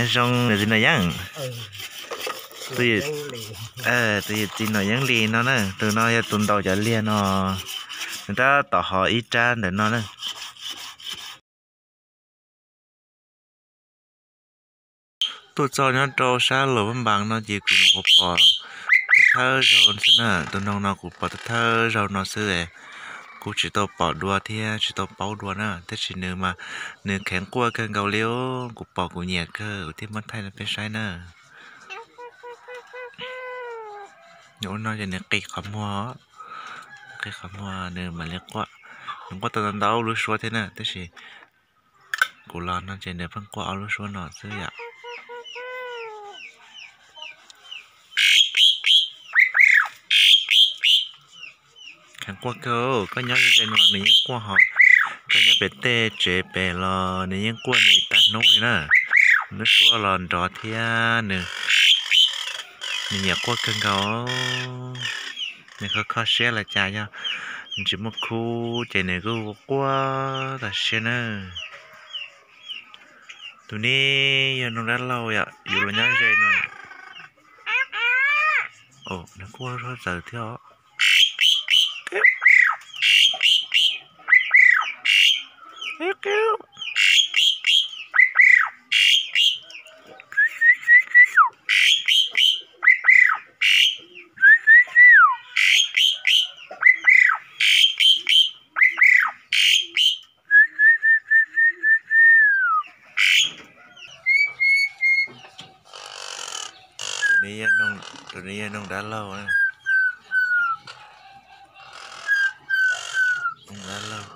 Zoo, tus txiv Nom Yeeb. Tus yawm txiv Nom Yeeb Lis no na, tus no yog tus ntaus cov liag no, nws tab tom hov ib rab ntawm no na. Tuaj txog nyob rau sab Luam Vaj Npas no ces kuv nyuam qhuav pom thawj thawj zaug xwb na, tus noog no kuv pom thawj thawj zaug no xwb. Kuv tsis tau pom dua thiab tsis tau paub dua na, tab sis nws mas nws kheev quaj kawg nkaus li os. Kuv pom kuv nyiam kawg kuv thiaj muab thaij rau peb saib na. Nws ua no ces nws qi qhov muag, qi qhov muag nws mam li quaj. Nws quaj tau ntau ntau lub suab thiab na, tab sis kuv los no ces nws pheej quaj ob lub suab no xwb yom. Kheev quaj kawg, koj nyob ze no nws yeej quaj hos, koj nyob pem tej tsev pem los nws yeej quaj nws tag hnub li na. Lub suab los nrov thiab nws, nws nyiam quaj kawg nkaus. Nws kho kho siab los cas yog nws tsis muaj khub ces nws kuj quaj tas siab na. Tus no yog noog dab laug yom, yus los nyob ze no. Nws kuj lub suab txawv thiab os. Tus no yog noog dab laug, noog dab laug.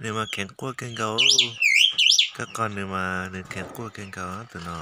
Nws mas kheev quaj kawg nkaus, koj qo nws mas nws kheev quaj kawg nkaus tus no.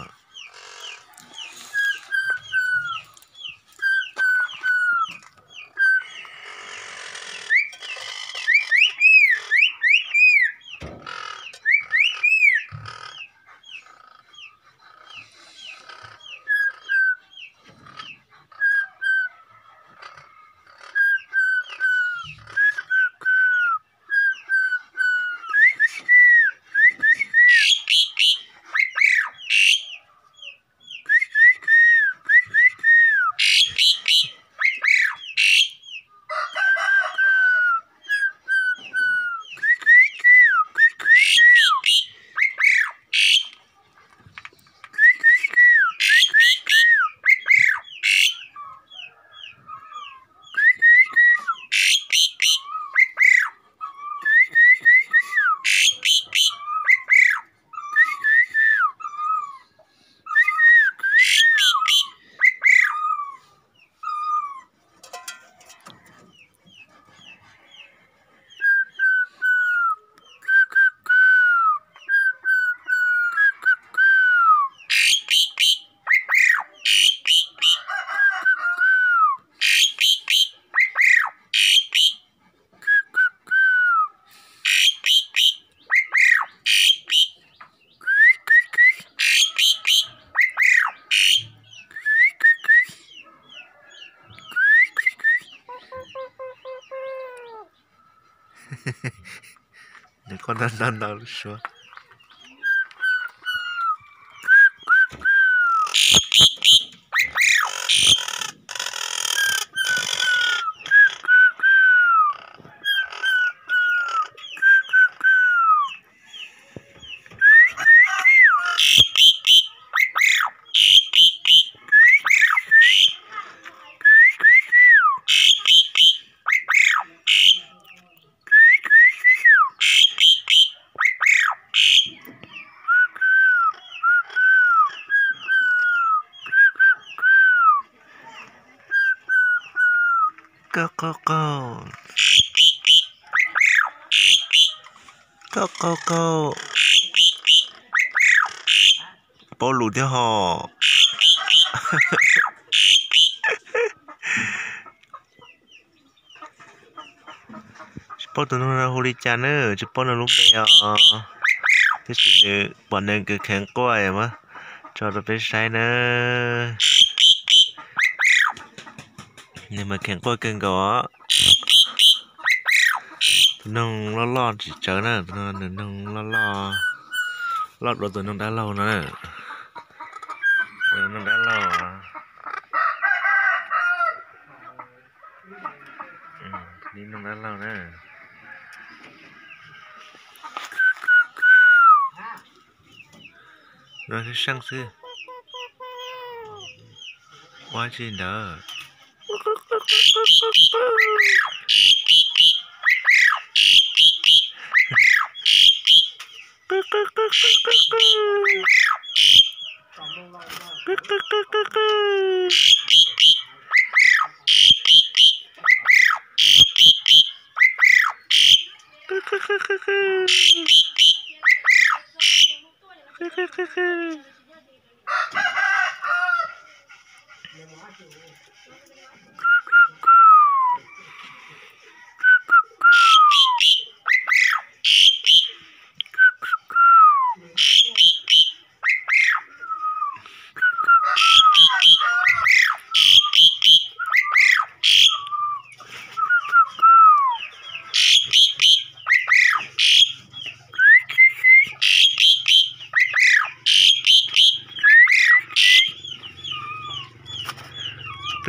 Nws quaj ntau ntau ntau lub suab. Qaug qaug qaug. Qaug qaug qaug. Paub lus thiab hos. Tsis paub tus noog no hu li cas na, tsis paub nws lub npe os. Tab sis nws pom nws kheev kheev quaj mas tso rau peb saib na. Nws mas kheev quaj kawg nkaus os. Tus noog loj loj tsis tsawv na, tus no nws noog loj loj, loj dua tus noog dab laug no na. Noog dab laug, noog dab laug na. No seej xwb. Ua tsi ntawd.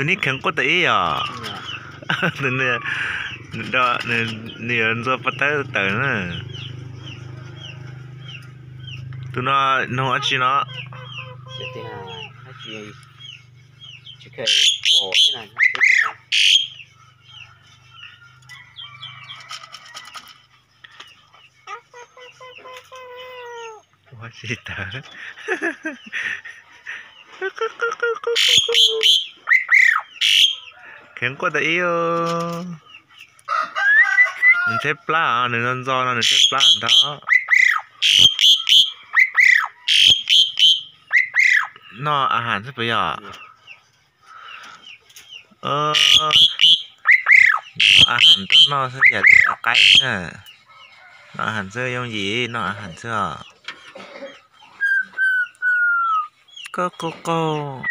Tus neb kheev quaj tas ib yom. Nws yuav ntxua pov tawb tawm na. Tus no noog dab tsi no? Ua tsis tawm. Kheev quaj tas ib. Nws tshaib plab os, nws ntxo ntxo no nws tshaib plab ntag. Noj a has xwb puas yog? Noj a has rau noj xwb yam li qaib na. Noj a has xwb yooj yim, noj a has xwb os. Qaug qaug qaug.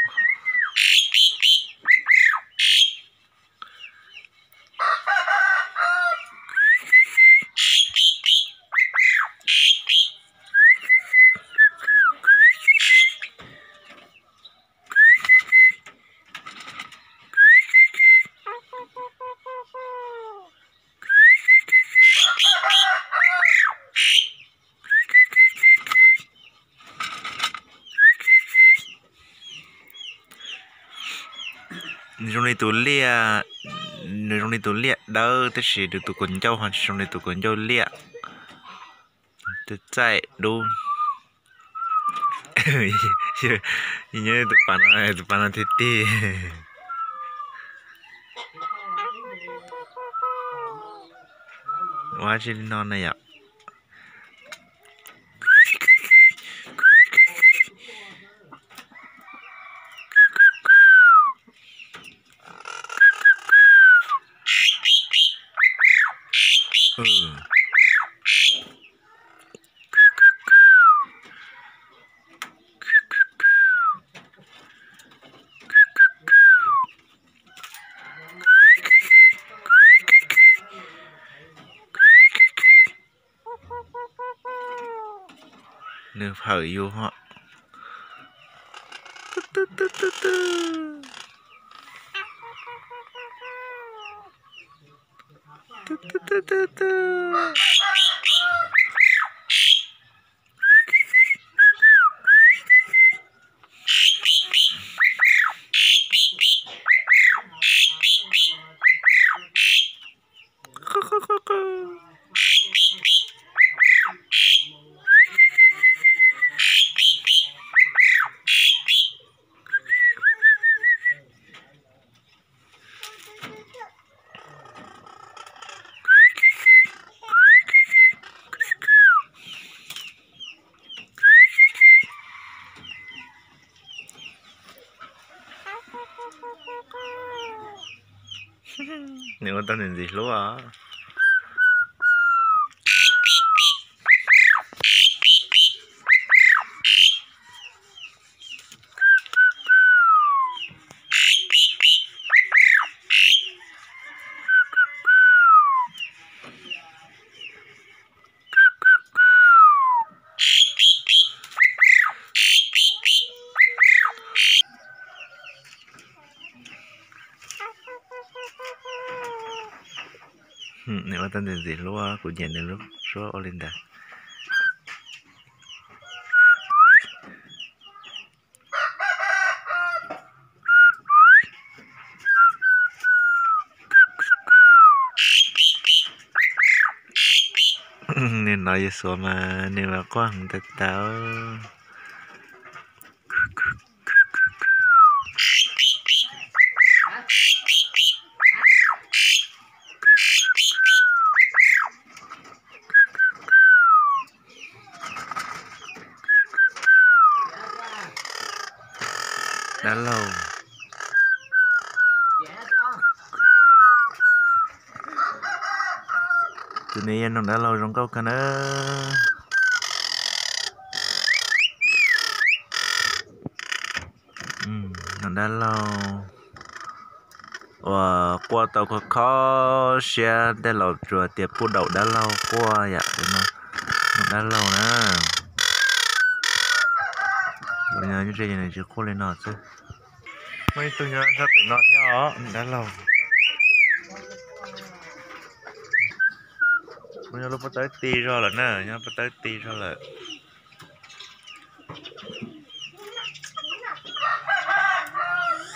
Nws zoo li tus liaj, nws zoo li tus liaj dawb tab sis nws tus kaus ncauj ho tsis zoo li tus kaus ncauj liaj. Tus txaij dub. Nyob tus pas no, tus pas no tiag tiag. Ua tsi li no na yom. Nws hawm yus ho. Tau ntxim ntxim hlub os. Nws ua tau ntxim ntxim hlub, kuv nyiam nws lub suab ua li ntawd. Nim no yus xuas mas nws mas quaj heev tau tau. Dab laug. Tus no yog noog dab laug zoo nkauj kawg na. Noog dab laug uas quaj tau kho kho siab, tej laus tsuas tias pub daum dab laug quaj yam no. Noog dab laug na. Nyob ze nws tsis quaj li no xwb. Muaj ib tug nyob sab pem no thiab os, dab laug. Nyob lub pob tawb ti zog lawm na, nyob pob tawb ti zog lawm.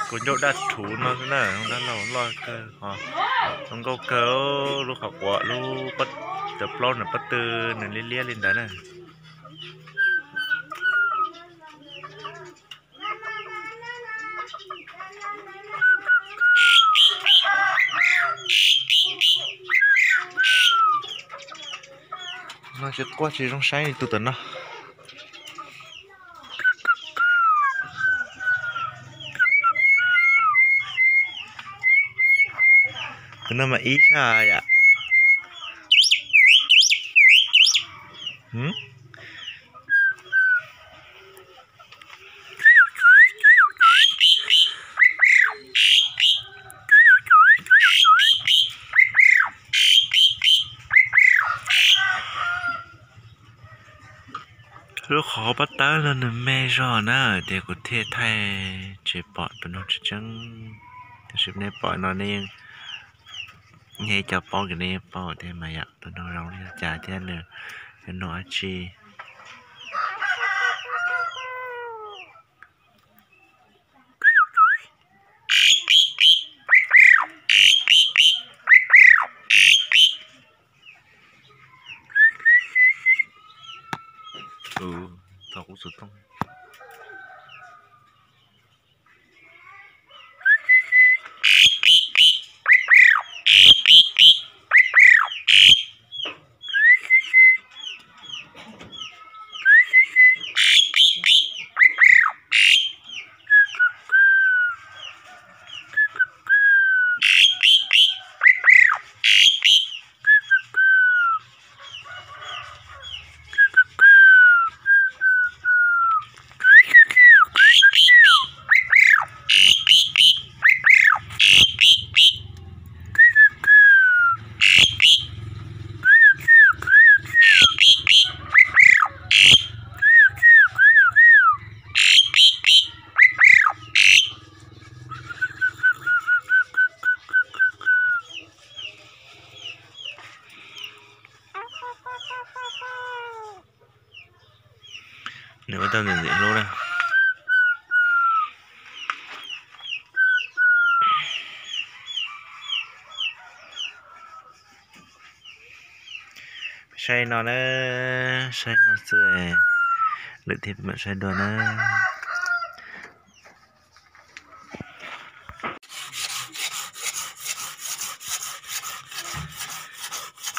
Kuv ncauj daj rhuv no xwb na, dab laug loj kawg ho zoo nkauj kawg, lub qhov quav lub cov plaub nws pob tw nws liab liab li ntawd na. No tsis quaj tsis zoo saib li tus tom no. Tus no mas ib tshaj yam. Lub qhov pob tawb no nws me zog na, ces kuv thiaj thaij tsis pom tus noog tseeb tseeb. Tab sis nej pom no nej yeej, nej cov paub ces nej yeej paub tias mas yam tus noog zoo li cas thiab nws yuav nug dab tsi. Thov kuv xov tooj. Nws ua tau ntxim ntxim hlub na. Saib no na, saib no xwb, lwm thiab mam saib dua na.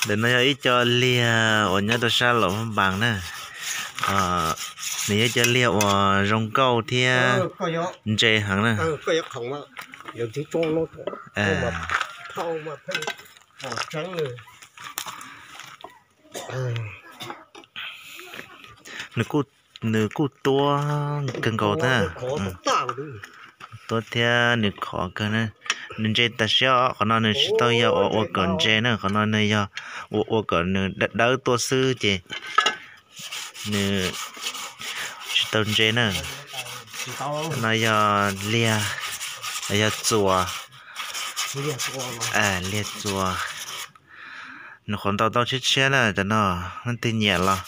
Ntawm no yog ib co liag uas nyob rau sab Luam Phab Npas na. Nws yog ib co liag uas zoo nkauj thiab ntse heev na. qau mas pheej pom tseeb li. Nws kuj, nws kuj tuab kawg nkaus thiab. Tuab thiab nws khov kawg na. Nws ntse tas siab os, qhov no nws tsis tau yog ua ua kom ntse na, qhov no nws yog ua ua kom nws dawb dawb tuaj xwb ces nws tsis tau ntse na. No yog liag, yog txuas, liag txuas. Nws qhuav ntaus tau tshiab tshiab na, cov no leej twg nyiam los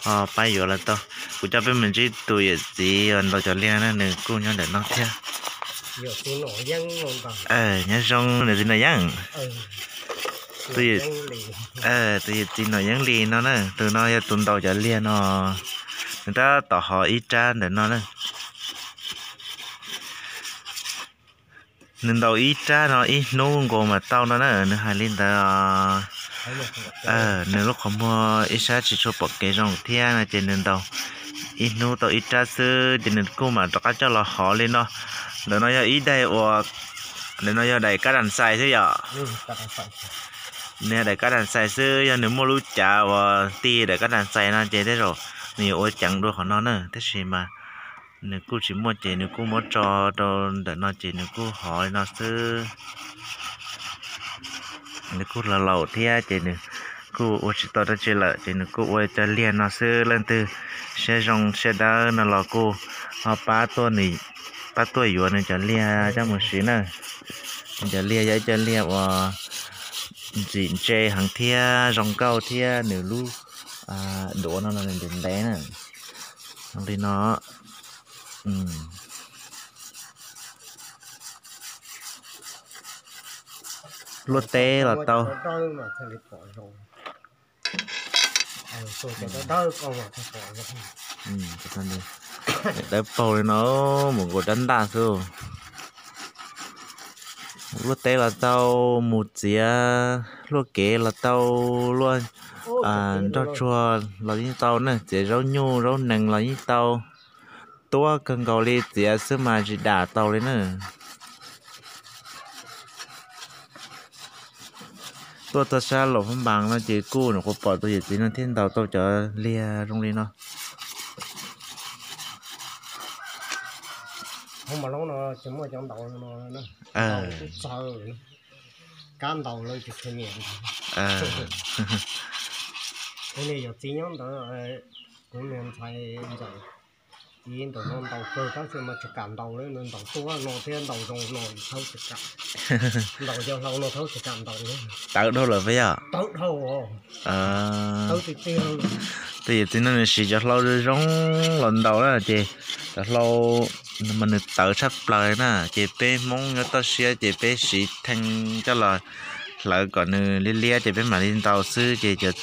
ho pab yuav los tau. Kuv coj peb mus ntsib tus yawm txiv uas ntaus cov liag na, nws kuj nyob ntawm no thiab. Nyob zoo niam txiv Nom Yeeb. Tus yawm txiv Nom Yeeb Lis no na, tus no yog tus ntaus cov liag no, nws tab tom hov ib rab ntawm no na. Nws ntaus ib rab no ib hnub nkaus mas tau no na, nws hais li ntawd. Nws lub qhov muag ib sab tsis tshua pom kev zoo thiab no ces nws ntaus ib hnub tau ib rab xwb ces nws kuj mam rov qab coj los hov li no. Ntawm no yog ib daim uas, ntawm no yog daim kab das xais xwb yom. Nws yog daim kab das xais xwb, yog nws muaj lub cav uas ti daim kab das xais no ces tej zaum nws yuav ua ceev dua qhov no na, tab sis mas nws kuj tsis muaj ces nws kuj muab tso rau ntawm no ces nws kuj hov li no xwb. Nws kuj laus laus thiab ces nws kuj ua tsis tau dab tsi lawm ces nws kuj ua cov liag no xwb. Leej twg siab zoo siab dawb no los kuj ho pab tuaj, pab tuaj yuav nws cov liag coj mus siv na. Nws cov liag yog ib cov liag uas ntxim ntse heev thiab zoo nkauj thiab nws lub duav no nws ntev ntev na. Li no luaj teb los tau. Dawb paug li no, mus nkaus rab ntaj xwb. Luaj teb los tau, mus txiav luaj kev los tau, luaj nroj tsuag los yeej tau na, txiav zaub nyuj zaub nees los yeej tau. Tuab kawg nkaus li, txiav xwb mas tsis dam tau li na. Tuaj txog sab Luam Phab Npas no ces kuj nyuam qhuav pom tus yawm txiv no thiaj ntaus tau cov liag zoo li no. Hauv Mas Loob no tsis muaj cov ntaus no, kab ntaus lawv tsis tshua nyiam. Kuv niag yawm txiv nyob ntawd, kuv niag ntxhais ntxawm txiv ntawm no ntaus kawg tab sis mas tsis kam ntaus li, nws ntaus tuab no thiab ntaus zoo no thaub tsis kam. Ntaus cov hlau no thaub tsis kam ntaus li. Tawv dhau lawm puas yog? Tawv dhau. Tawv tiag tiag. Tus yawm txiv no nws siv cov hlau zoo zoo los ntaus na ces cov hlau mas nws tawv tshaj plaws na, ces peb Hmoob nyob toj siab ces peb siv thee coj los hlawv kom nws liab liab ces peb mam li ntaus xwb ces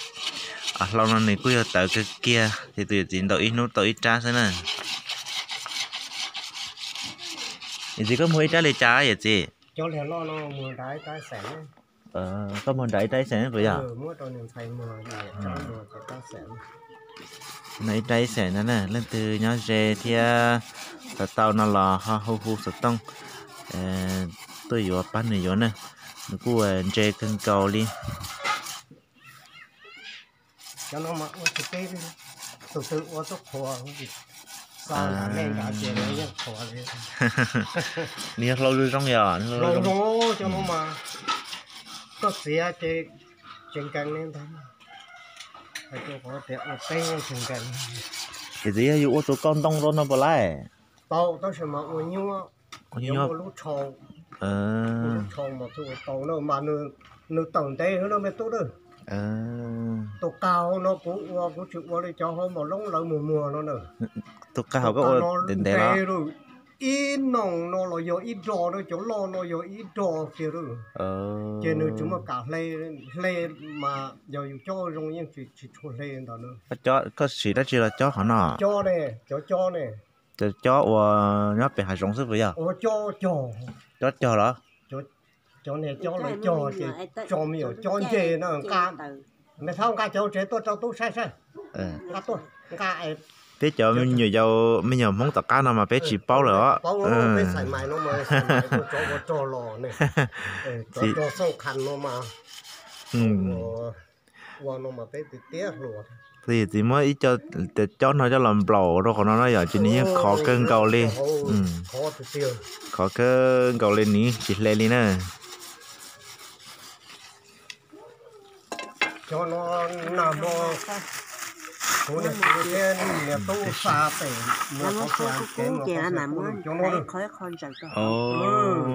cov hlau no nws kuj yog tawv kawg kiag ces tus yawm txiv ntaus ib hnub tau ib rab xwb na. Yawm txiv koj muag ib rab li cas yawm txiv? Koj muag nram ib rab ib xees puas yog? No ib rab ib xees no na, leej twg nyob ze thiab xav tau no los ho hu hu xov tooj tuaj yuav pab nws yuav na, nws kuj ntse kawg nkaus li. Nws yog hlau zoo zoo yog? Hlau zoo, cov no mas koj txiav ces tsis nkees li ntag. Hais rau qhov tias ua teb tsis nkees. Ces txiv yog yus ua tus kauj ntoo rau no puas laij? Tau, tab sis mas ua nyuaj, ua nyuaj lub tshau. Lub tshau mas txhua ua tau na mas nws tawm ntev na me tub na. Tus qab hauv no kuv ua kuv tsis ua li cov hauv Mos Loob lawv muag muag no na. Tus qab hauv koj ua ntev ntev los ib noog no los yog ib dos na, cov loj no yog ib dos kiag na. Ces nws tsis muaj kam hle, hle mas yog yus cob zoo yeej tsis tshua hle ntawd na. Koj siv dab tsi los cob qhov no? Cob ne, cov cob ne. Cov cob uas nyob pem hav zoov xwb puas yog? Cob cog los? Cov niag cob lawv cog ces tso me nyuam cob nce no nqa, me thaub nqa cov tsev tuaj rau tub saib saib. Nqa tuaj, nqa Peb cov me nyuam yaus me nyuam Hmoob tom qab no mas peb tsis paub lawm os. Txiv muab ib co cob no coj los nplaum rau qhov no na yom, ces nws yeej khov kawg nkaus li. Khov kawg nkaus li, nws tsis hle li na.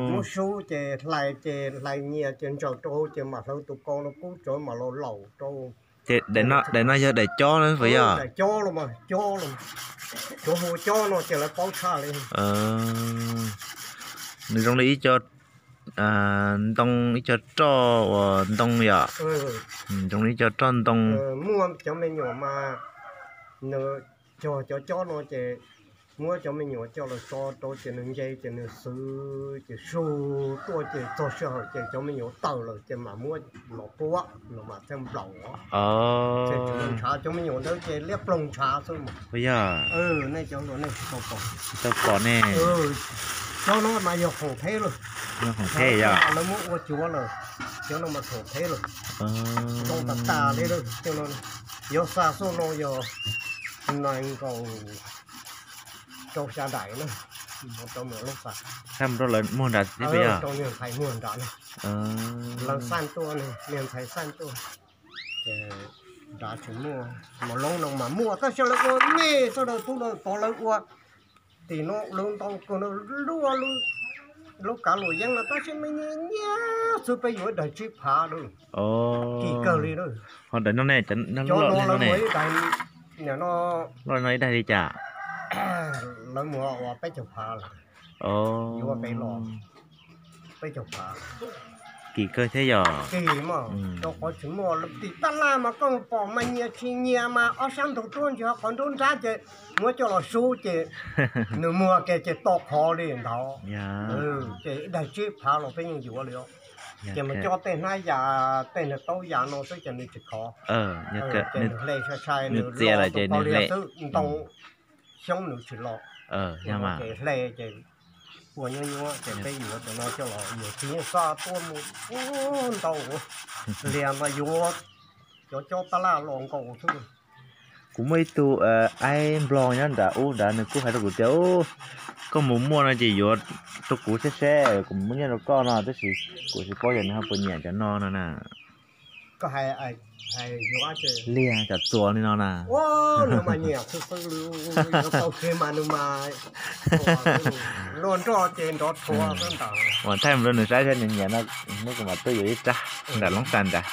Muab sub ces hlais ces hlais nyias ces ntsaws rau ces mam hlawv tus ko no kub tsawv mam los laum rau. Ces daim no yog daim cob na puas yog? Daim cob los, cob los, cov hu cob no ces lawv paub tshaj li. Nws zoo li ib co ntoo, ib co roj uas ntoo yom. Zoo li ib co roj ntoo. Muaj cov me nyuam mas nws cog cov cob no ces muab cov me nyuam coj los tso rau ces nws nce ces nws xwb ces sub tuaj ces txog sij hawm ces cov me nyuam tawm lawm ces mam muab los puab los mam thiaj nplaum. Ntshav cov me nyuam ntawd ces liab ploog ntshav xwb. Yog, nej cov hluas nej tsis tau pom ne. Cov no mas yog khoom theb lawm. Khoom theb yog lawv muab ua cuav lawm. Cov no mas khoom theb lawm. Zoo tas tas li lawm. Cov no yuav xa xub no yog nees nkaum rau xya daim na, rau lawv muag nrad, rau niag ntxhais muag nrad na. Lawv xaj tuaj, niag ntxhais xaj tuaj. Ces nrad tsis muaj, mos loob no mas muaj tab sis lawv ua me xwb, tub rau tod lawv ua tim no lawv ntau kawg no, luaj lub kav luam yeeb no tab sis me nyias nyias xwb, peb yuav ib daig tsib phav lawm. Kim kawg li lawm. Ho daim no ne, cov no lawv muaj ib daig, loj no ib daig li cas? Lawv muag ua peb caug phav lawm. Yuav peb los peb caug phav. Kim kawg thiab yog. Kim mas rau qhov tsis muaj, tim tab laj mas koj pom mas nyias tsis nyias mas ob sab ntug tuab ntsis ho qhov nruab nrab ces muab coj los sub ces nws muag kiag ces to qhov li ntawd. Ces ib daig tsib phav los peb yeej yuav li os. Ces mus coj tej hnab yas tej niag taub yas no xwb ces nws tsis khov. Ces nws hle sai sai, nws txias lawm ces nws hle xwb, ntoo xyoob nws tsis los. Ces hle ces ua nyuab nyuab ces peb yuav cov no coj los, yuav txiv yeej xa tuaj mus ntau, lias mas yuav cov cob tab laj los nkaus xwb. Kuv muaj ib tug aib nplog nyob nram ub nrad, nws kuj hais rau kuv tias, koj mus muaj no ces yuav rau kuv seb seb, kuv muab nyiaj rau koj no, tab sis kuv tsis paub yog nws ho puas nyiam cov no no na. Liag cov txuas li no na. Uas thaij mus rau nws saib seb nws nyiam no, hnub kuv mam tuaj yuav ib rab nram Loob Xas nrad.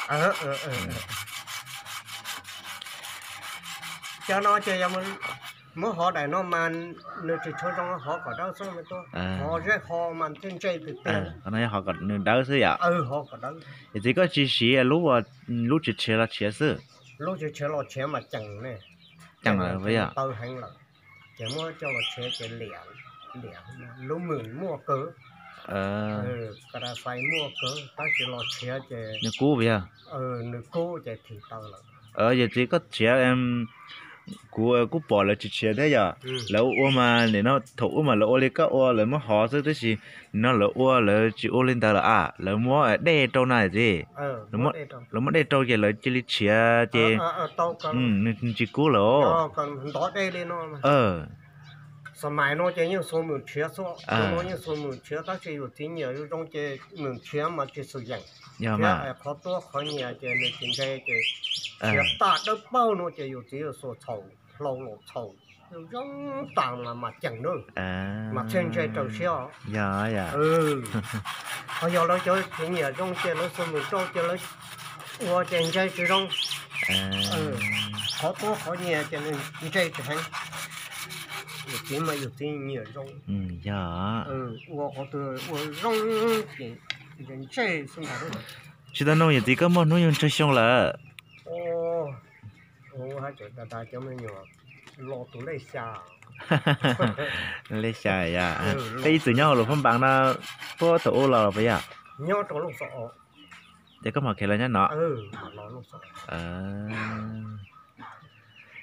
Cov no ces yog muab hov daim no mas nws tsis tshua zoo, hov kom dawb xwb, hov zeb ho mas thiaj ntsej tiag tiag. Qhov no yog hov kom nws dawb xwb yom. Yog txiv koj tsis siv lub, lub tsis tshiav los tshiav xwb. Lub tsis tshiav los tshiav mas ceem ne. Ceem lawm, taw heev lawm. Ces muab coj los tshiav ces liam, liam, lub mwm muaj kawg, ka da xais muaj kawg, tab sis los tshiav ces nws kub yog, nws kub ces thim taw lawm. Yog txiv koj tshiav, kuv kuj pom lawv tsis tshiav thiab yom. Lawv ua mas nim no thaum ub mas lawv ua li koj ua, lawv muab hov xwb, tab sis nim no lawv ua lawv tsis ua li ntawd lawm a, lawv muab dej rau na txiv. Lawv muab dej rau ces lawv cia li tshiav ces nws tsis kub lawm. Xa mais no ces yeej xuas mwm tshiav xwb, no yeej xuas mwm tshiav tab sis yus txiv nyiam zoo ces mwm tshiav mas tsis xwm yeem. Yog mas qhov tuab qhov nyias ces nws tsis ntse ces tshiav tag dawb paug no ces yus txiv xuas txhaum hlau los txhaum zoo tas mas mas ceem na, mas thiaj ntse raws siab. Ho yog lawv cov txiv nyiam zoo ces lawv xuas mwm rau ces lawv ua ces ntse tsis zoo. Qhov tuab qhov nyias ces nws ntse tsis heev. Yus txiv mas yus txiv nyiam zoo. Yog ua qhov twg ua zoo ces ntse xwb ntag. Tsis tau nug yawm txiv koj muaj hnub nyoog tsawg xyoo lawm? Cov me nyuam los tus lej xya. Lej xya yom. Peb ib txwm nyob hauv lus phab npas no puag thaum ub los puas yog? Nyob rau Looj Xov. Ces koj mam khiav los nyob no. Los Looj Xov.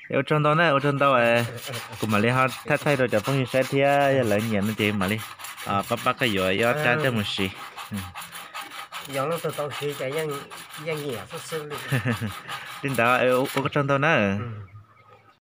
Ua tsaug ntau na, ua tsaug ntau. Kuv mam li ho thaij thaij rau cov phooj ywg saib thiab, yog lawv nyiam no ces mam li pab pab koj yuav ib ob rab coj mus siv. Li ntawd, ua koj tsaug ntau na.